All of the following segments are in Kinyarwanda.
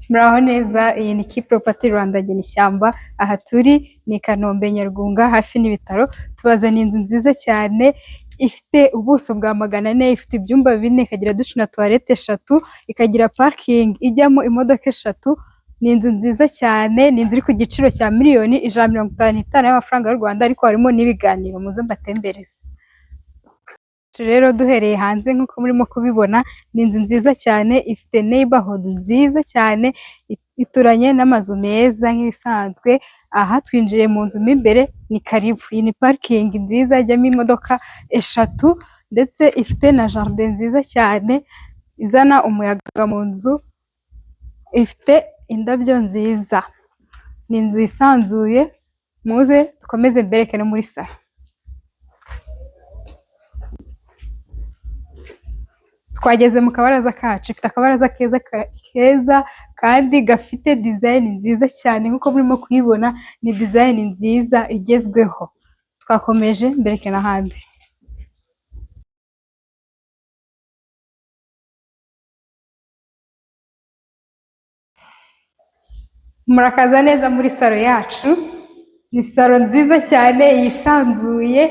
Muraho neza, iyi ni Key Property Rwanda Ishyamba, aha turi ni i Kanombe Nyarugunga hafi n'ibitaro, tubazaniye inzu nziza cyane ifite ubuso bwa 400, ifite ibyumba 4, ikagira dushe na tuwarete 3, ikagira parikingi ijyamo imodoka 3, ni inzu nziza cyane, ni inzu iri ku giciro cya miliyoni 155 y'amafaranga y'u Rwanda, ariko harimo n'ibiganiro, muze mbatembereze. Rero duhereye hanze nk'uko murimo kubibona, ni inzu nziza cyane, ifite neighborhood nziza cyane, ituranye n'amazu meza nk'ibisanzwe. Aha twinjiye mu nzu mo imbere, ni karibu. Iyi ni parikingi nziza ijyamo imodoka 3, ndetse ifite na jaride nziza cyane izana umuyaga mu nzu, ifite indabyo nziza. Ni inzu yisanzuye, muze dukomeze mbereke no muri salo. Twageze mu kabaraza kacu, ifite akabaraza keza keza kandi gafite design nziza cyane nk'uko murimo kuyibona, ni design nziza igezweho. Twakomeje mbereke n'ahandi. Murakaza neza muri salo yacu, ni salo nziza cyane yisanzuye,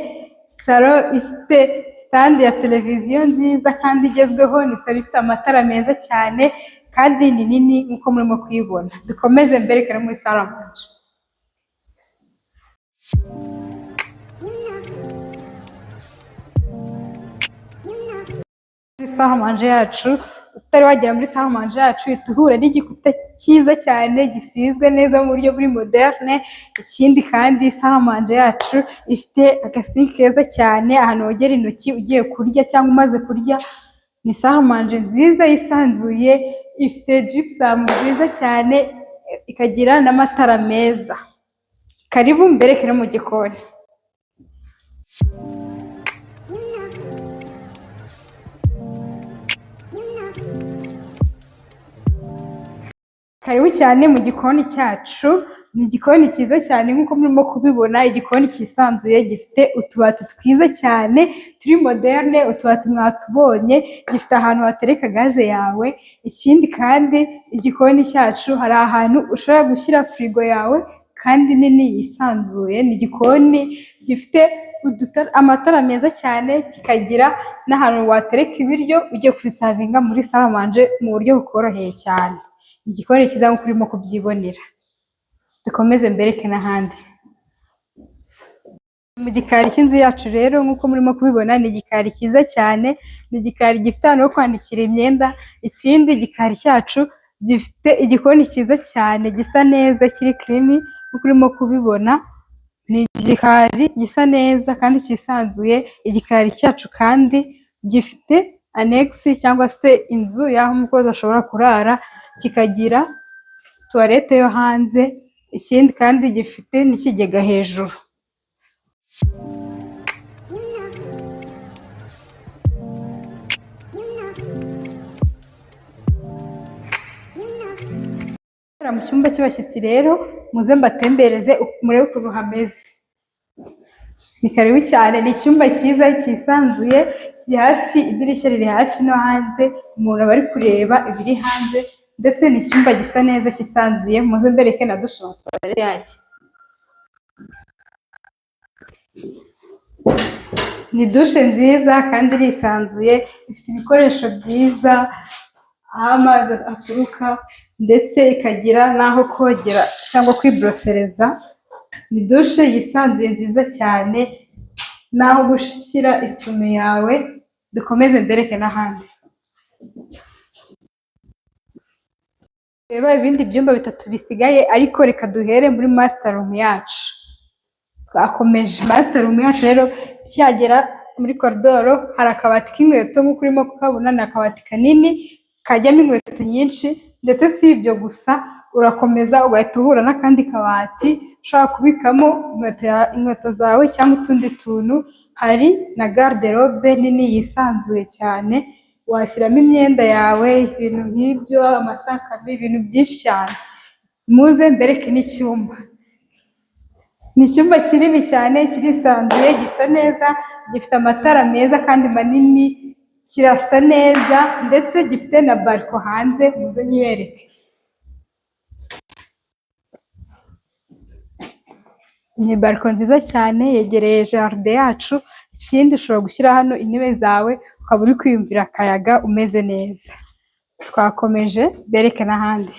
salo ifite stand ya televiziyo nziza kandi igezweho, ni salo ifite amatara meza cyane kandi ni nini nk'uko murimo kuyibona. Dukomeze mbereke no muri salle à manger. Muri salle à manger yacu, utari wagera muri salle à manger yacu uhita uhura n'igikuta cyiza cyane gisizwe neza mu buryo buri moderne. Ikindi kandi salle à manger yacu ifite agasinki keza cyane, ahantu wogera intoki ugiye kurya cyangwa umaze kurya. Ni salle à manger nziza yisanzuye, ifite gypsum nziza cyane, ikagira n'amatara meza. Karibu mbereke no mu gikoni. Karibu cyane mu gikoni cyacu, ni igikoni cyiza cyane nk'uko murimo kubibona, igikoni cyisanzuye gifite utubati twiza cyane turi moderne, utubati mwatubonye, gifite ahantu watereka gaze yawe. Ikindi kandi igikoni cyacu hari ahantu ushobora gushyira firigo yawe kandi nini yisanzuye. Ni igikoni gifite amatara meza cyane, kikagira n'ahantu watereka ibiryo ugiye kubisavinga muri salle à manger mu buryo bukoroheye cyane. Igikoni cyiza nk'uko urimo kubyibonera. Dukomeze mbereke n'ahandi. Mu gikari cy'inzu yacu rero nk'uko murimo kubibona, ni igikari cyiza cyane, ni igikari gifite ahantu ho kwanikira imyenda. Ikindi igikari cyacu gifite igikoni cyiza cyane gisa neza kiri clean nk'uko urimo kubibona, ni igikari gisa neza kandi cyisanzuye. Igikari cyacu kandi gifite annexe cyangwa se inzu y'aho umukozi ashobora kurara, kikagira tuwarete yo hanze. Ikindi kandi gifite n'ikigega hejuru. Mu cyumba cy'abashyitsi rero, muze mbatembereze murebe ukuntu hameze. Ni karibu cyane, ni icyumba cyiza cyisanzuye, kiri hafi, idirishya riri hafi no hanze, umuntu aba ari kureba ibiri hanze, ndetse ni icyumba gisa neza cyisanzuye. Muze mbereke na dushe na tuwarete yacyo. Ni dushe nziza kandi irisanzuye, ifite ibikoresho byiza, aho amazi aturuka, ndetse ikagira n'aho kogera cyangwa kwiborosereza. Ni dushe yisanzuye nziza cyane, n'aho gushyira isume yawe. Dukomeze mbereke n'ahandi. Reba ibindi byumba 3 bisigaye, ariko reka duhere muri master room yacu. Twakomeje master room yacu rero, ukihagera muri koridoro hari akabati k'inkweto nk'uko urimo kukabona, ni akabati kanini kajyamo inkweto nyinshi. Ndetse si ibyo gusa, urakomeza ugahita uhura n'akandi kabati ushobora kubikamo inkweto zawe cyangwa utundi tuntu. Hari na garde-robe nini yisanzuye cyane, washyiramo imyenda yawe, ibintu nk'ibyo, amasakame, ibintu byinshi cyane. Muze mbereke n'icyumba. Ni icyumba kinini cyane, kirisanzuye, gisa neza, gifite amatara meza kandi manini, kirasa neza, ndetse gifite na balcon hanze, muze nyibereke. Ni balcon nziza cyane, yegereye jardin yacu. Ikindi, ushobora gushyira hano intebe zawe, ukaba uri kwiyumvira akayaga umeze neza. Twakomeje, bereke n'ahandi.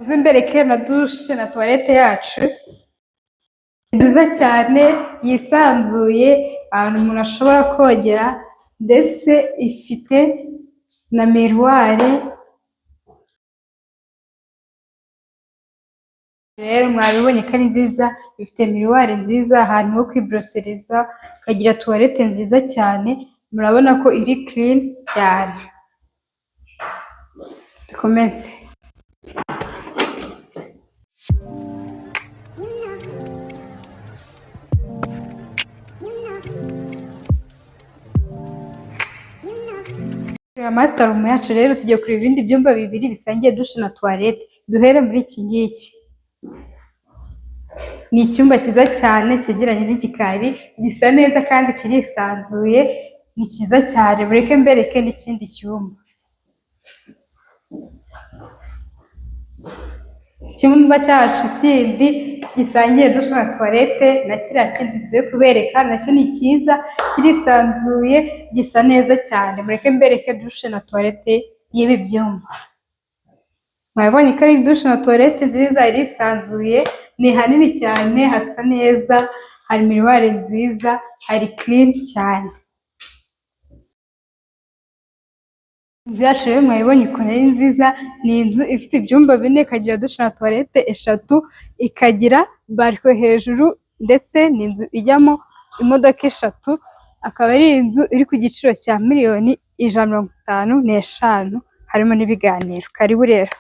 Nze mbereke na douche na toilette yacu, ni nziza cyane, yisanzuye, ahantu umuntu ashobora kogera, ndetse ifite na miroir. Rero mwabibonye ko ari nziza, ifite miroir nziza, ahantu ho kwiborosereza, ikagira toilette nziza cyane, murabona ko iri clean cyane. Dukomeze. Kureba master room yacu rero, tugiye kureba ibindi byumba bibiri bisangiye douche na toilette. Duhere muri iki ngiki. Ni icyumba cyiza cyane cyegeranye n'igikari, gisa neza kandi kirisanzuye, ni cyiza cyane. Mureke mbereke n'ikindi cyumba. Icyumba cyacu kindi gisangiye douche na toilette na kiriya kindi tugiye kubereka, nacyo ni cyiza, kirisanzuye, gisa neza cyane. Mureke mbereke douche na toilette y'ibi byumba. Mwabonye ko ari douche na toilette nziza, irisanzuye, ni hanini cyane, hasa neza, hari miroir nziza, hari clean cyane. Inzu yacu rero mwabibonye ukuntu ari nziza, ni inzu ifite ibyumba bine, ikagira douche na toilette eshatu, ikagira balcon hejuru, ndetse ni inzu ijyamo imodoka eshatu, akaba ari inzu iri ku giciro cya 155,000,000, harimo n'ibiganiro. Karibu rero.